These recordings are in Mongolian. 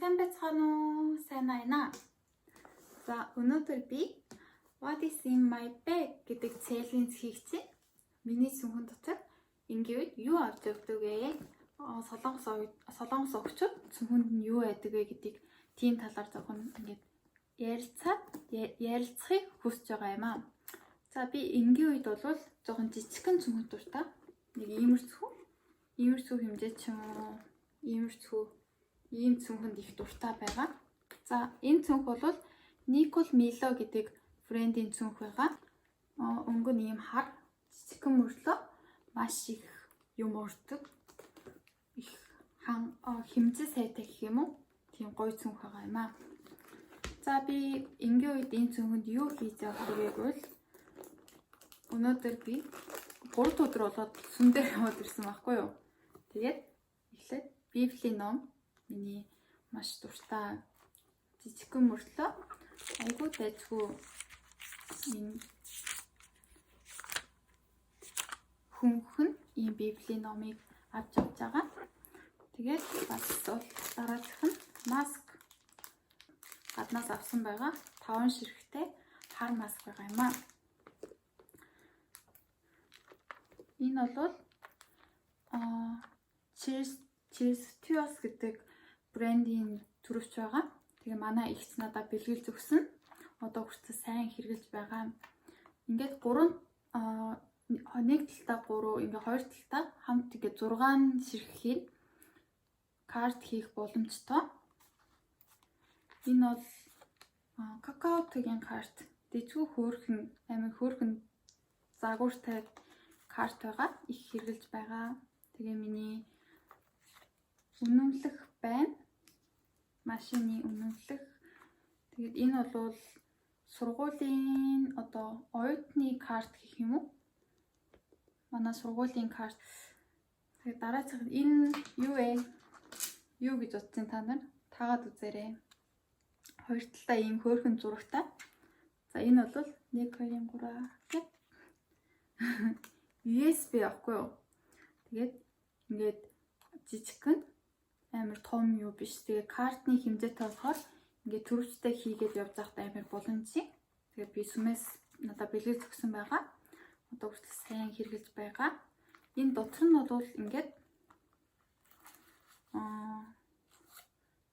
Сайн байцгаана уу? Сайн байна. За, өнөөдөр би "What is in my bag" гэдэг challenge хийх чинь. Миний цүнхэн дотор энгийн үед юу авч явдаг вэ? Солонгос охчууд цүнхэнд нь юу байдаг вэ гэдгийг тийм талаар жоохон ингээд ярилцаад ярилцахыг хүсэж байгаа юм аа. За, би энгийн үед бол жоохон жижигхэн цүнхэн дуртай. Нэг иймэрхүү хэмжээ ч юм уу, иймэрхүү ийм цүнхэнд их дуртай байгаа. За, энэ цүнх бол Nicole Milo гэдэг брендийн цүнх байгаа. Өнгө нь ийм хар, жижигхэн мөрлөө маш их юм урддаг. Их хан хэмжээ сайтай гэх юм уу? Тийм гоё цүнх байгаа юм аа. За, би энгийн үед энэ цүнхэнд юу хийж явах вэ гэвэл өнөөдөр би 3 өдөр болоод сүм дээр яваад ирсэн байхгүй юу? Тэгээд эхлээд Библийн ном, миний маш дуртай, жижигхэн мөртлөө айгүй дайжгүй энэ хөнгөн ийм Библийн номыг авч явж байгаа. Тэгээд бас бол дараалах нь маск, гаднаас авсан байгаа. 5 ширхтэй хар маск байгаа юм аа. Энэ бол Cheers Cheers гэдэг брендийн түрвч байгаа. Тэгээ манай эгч надад бэлгэлж өгсөн. Одоо хүртэл сайн хэрэглэж байгаа. Ингээд гурван нэг талдаа 3, ингээ хоёр талдаа хамт ингээ 6 ширхгийн карт хийх боломжтой. Энэ бол какао тэгийн карт. Дэжгүй хөөрхөн, амар хөөрхөн загвартай карт байгаа. Их хэрэглэж байгаа. Тэгээ миний үнэмлэх байна. Машины үнэмлэх. Тэгээд энэ бол сургуулийн одоо оюутны карт гэх юм уу? Манай сургуулийн карт. Тэгээд дараачих энэ юу вэ? Юу гэж бодсон та нар? Таагаад үзээрэй. Хоёр талдаа ийм хөөрхөн зурагтай. За, энэ бол 1 2 3 гэт USB аахгүй юу? Тэгээд ингээд жижигхэн, амар том юу биш. Тэгээ картны хэмжээтэй болохоор ингээд төрөвчтэй хийгээд явж байхдаа амар боломжийн. Тэгээд би сүмээс надад бэлгэлж өгсөн байгаа. Одоо хүртэл сайн хэрэглэж байгаа. Энэ дотор нь бол ингээд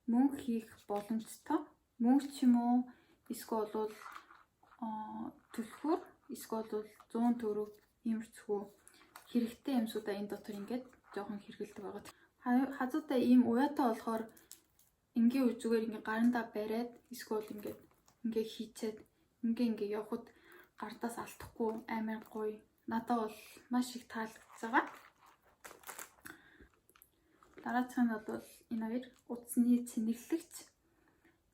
мөнгө хийх боломжтой. Мөнгө ч юм уу, эсвэл бол түлхүүр, эсвэл бол 100 төгрөг, иймэрхүү хэрэгтэй юмсуудаа энэ дотор ингээд жоохон хэрэглэдэг байгаа. Хазуудаа ийм уяатай болохоор энгийн үе зүгээр ингээд гарандаа бариад, эсвэл ингээд ингээ хийчээд ингээ ингээ явхад гардаас алдахгүй амар гоё. Надад бол маш их таалагдж байгаа. Дараачих нь бол энэ хоёр утасны цэнэглэгч.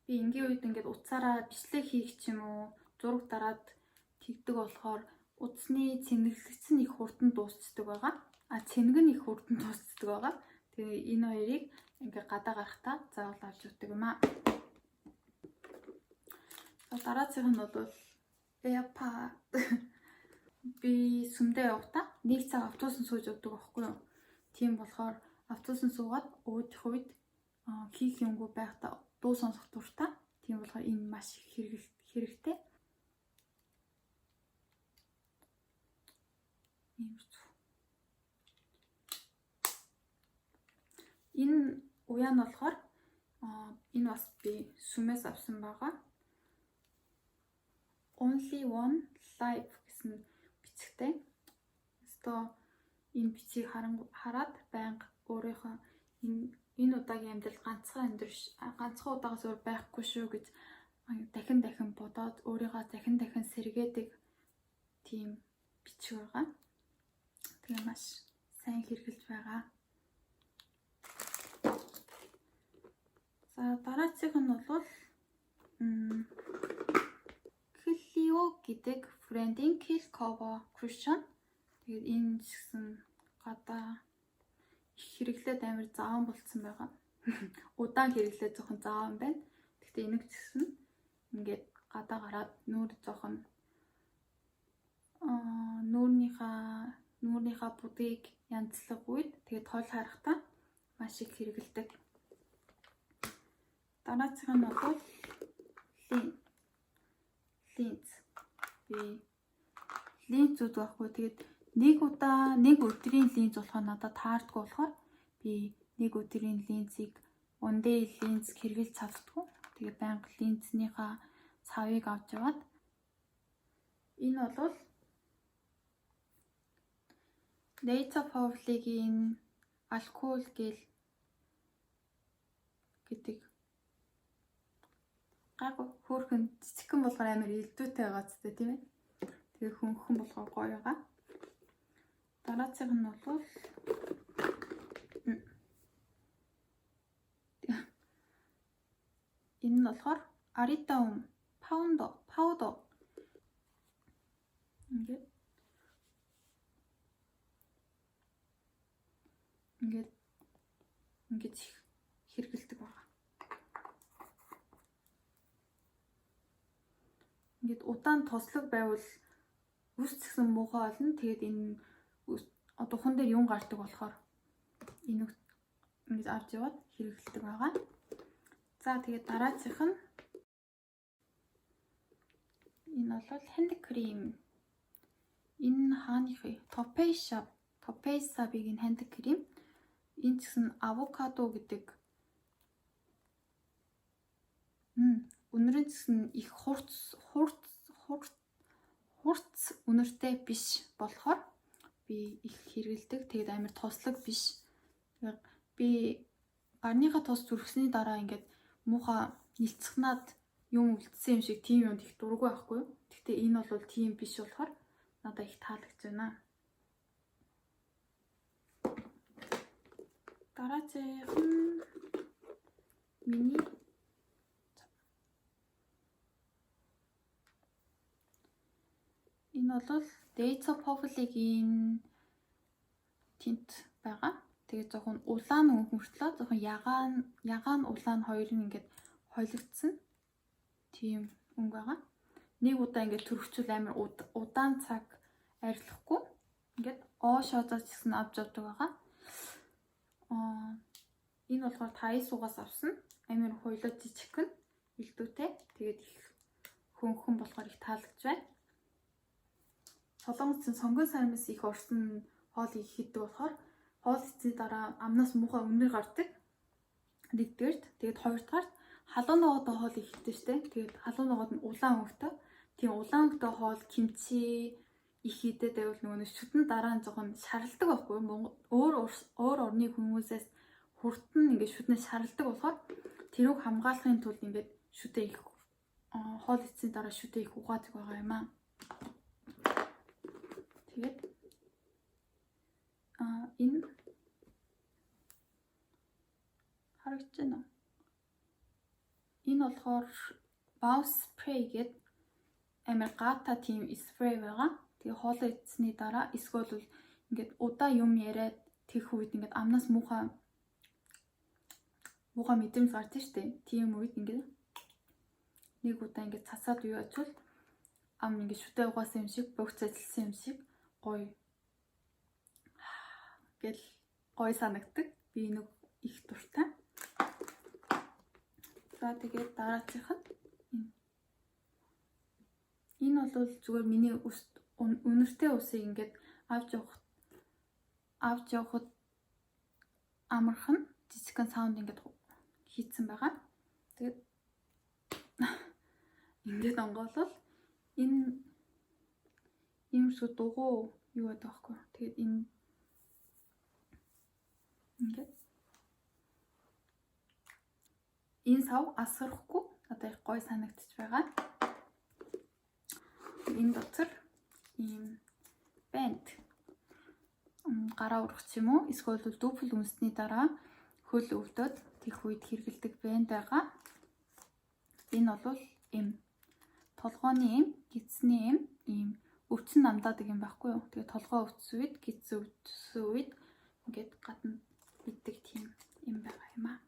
Би энгийн үед ингээд утсаараа бичлэг хийх ч юм уу, зураг дараад тэгдэг болохоор утасны цэнэглэгч нь их хурдан дуусчдаг байгаа. А цэнэг нь их хурдан дуусчдаг байгаа. Тэгээ энэ хоёрыг ингээ гадаа гарахтаа заавал авч явдаг юм аа. За, дараачих нь бол AirPod. Би сүмдээ явахдаа нэг цаг автобусан сууж явдаг байхгүй юу? Тийм болохоор автобусан суугаад уудах үед хийх юмгүй байхдаа дуу сонсох дуртай. Тийм болохоор энэ маш их хэрэгтэй. Энэ уяа нь болохоор энэ бас би сүмээс авсан байгаа. "Only one life" гэсэн бичгтэй. Өстөө энэ бичгийг хараад байнга өөрийнхөө энэ удаагийн амьдрал ганцхан амьдрал, ганцхан удаагаас өөр байхгүй шүү гэж дахин дахин бодоод өөрийгөө дахин дахин сэргээдэг тийм бичиг байгаа. Тэгээ маш сайн хэрэглэж байгаа. За, дараачих нь бол Clio гэдэг брендийн Kill Cover Cushion. Тэгээд энэ ч гэсэн гадаа их хэрэглээд амар заван болцсон байгаа. Удаан хэрэглээд жоохон заван байна. Гэхдээ энийг ч гэсэн ингээд гадаа гараад нүүр жоохон нүүрнийхаа будгийг янзлах үед, тэгээд тойл харахтаа маш их хэрэглэдэг. Дараачих нь бол линз. Би линз зүүдэг байхгүй. Тэгээд нэг удаа нэг өдрийн линз болохоор надад таардгүй болохоор би нэг өдрийн линзийг one day линз хэрэглэж чаддаггүй. Тэгээд байнга линзнийхаа савыг авч яваад энэ бол Nature Public-ийн алкогол гель гэдэг гайгүй хөөрхөн жижигхэн болохоор амар илдүүтэй байгаа ч тийм ээ. Тэгээ хөнгөн болохоор гоё байгаа. Дараачих нь бол энэ нь болохоор Aritaum 파우더 ингээд ингээд ингэж хэрэгэлдэг байгаа. Ингээд удаан тослог байвал үс гэсэн муухай болно. Тэгээд энэ одоо хүн дээр юм гардаг болохоор энэ ингэж авч яваад хэрэгэлдэг байгаа. За тэгээд дараачих нь энэ бол hand cream. Энэ хааных вэ? Topesa-гийн hand cream. Энэ ч гэсэн авокадо гэдэг. Үнэр нь ч гэсэн их хурц үнэртэй биш болохоор би их хэрэгэлдэг. Тэгээд амар тослог биш. Тэгээд би гарныхаа тос зүрхсэний дараа ингээд муухай нилцхнаад юм үлдсэн юм шиг тийм юмд их дургүй байхгүй юу? Гэхдээ энэ бол тийм биш болохоор надад их таалагдж байна. Дараачих нь миний энэ бол Dates of Public-ийн тинт байгаа. Тэгээд жоохон улаан өнгө мөртлөө жоохон ягаан улаан хоёр нь ингээд холигдсон тийм өнгө байгаа. Нэг удаа ингээд төрөгчүүл амар удаан цаг арилахгүй ингээд оошоозоо ч гэсэн авч явдаг байгаа. Энэ болохоор Тайсугаас авсан. Амар хуйлаа жижигхэн илдүүтэй. Тэгээд их хөнгөн болохоор их таалагдж байна. Солонгосын сонгон сармис их орсон хоол их хийдэг болохоор хоол идсэний дараа амнаас муухай үнэр гардаг. Нэгдүгээрт. Тэгээд хоёрдугаарт халуун ногоотой хоол их хийдэг штэ. Тэгээд халуун ногоод нь улаан өнгөтэй. Тийм улаан өнгөтэй хоол кимчи их хийдэг байвал нөгөө нэг шүдэн дараа нь жоохон шаралдаг байхгүй юу? Өөр орны хүмүүсээс хурдан ингээд шүднээ шаралдаг болохоор тэрүүг хамгаалахын тулд ингээд шүдээ их хоол идсэний дараа шүдээ их угаадаг байгаа юм аа. Тэгээд энэ харагдаж байна уу? Энэ болохоор Bounce Spray гэдэг амар гата тийм спрей байгаа. Тэгээ хоолоо идсэний дараа эсвэл ингээд удаа юм яриад тех үед ингээд амнаас муухай мэдрэмж гардаг шүү дээ. Тийм үед ингээд нэг удаа ингээд цацаад юу ачвал ам ингээд шүтээ угаасан юм шиг, богц ажилласан юм шиг гоё гэл гоё санагддаг. Би нэг их дуртай. За тэгээд дараачих нь энэ. Энэ бол зүгээр миний үнэртэй усыг ингээд авч явахад амархан жижигхэн саунд ингээд хийцэн байгаа. Тэгээд ингээд онгоолол энэ иймэрхүү дугуй юу гэдэг вэ? Тэгээд энэ ингээд энэ сав асгарахгүй одоо их гоё санагдчих байгаа. Энэ дотор ийм банд гараа урах ч юм уу эсвэл дүүпл үнсний дараа хөл өвдөд тех үед хэрэгэлдэг банд байгаа. Энэ бол эм толгооны эм, гидсний эм, ийм өвчин намдаадаг юм байхгүй юу? Тэгээ толгоо өвдсөн үед, гидс өвдсөн үед ингээд гадна иддэг тийм юм байгаа юм аа.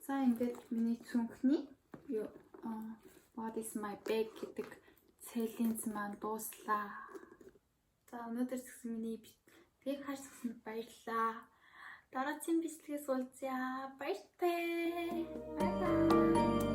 За ингээд миний цүнхний юу What is my bag гэдэг challenge маань дууслаа. За өнөөдөр згсэн миний бичлэгийг харсанд баярлалаа. Дараа Дараагийн бичлэгээс уулзъя. Баяртай. Bye bye.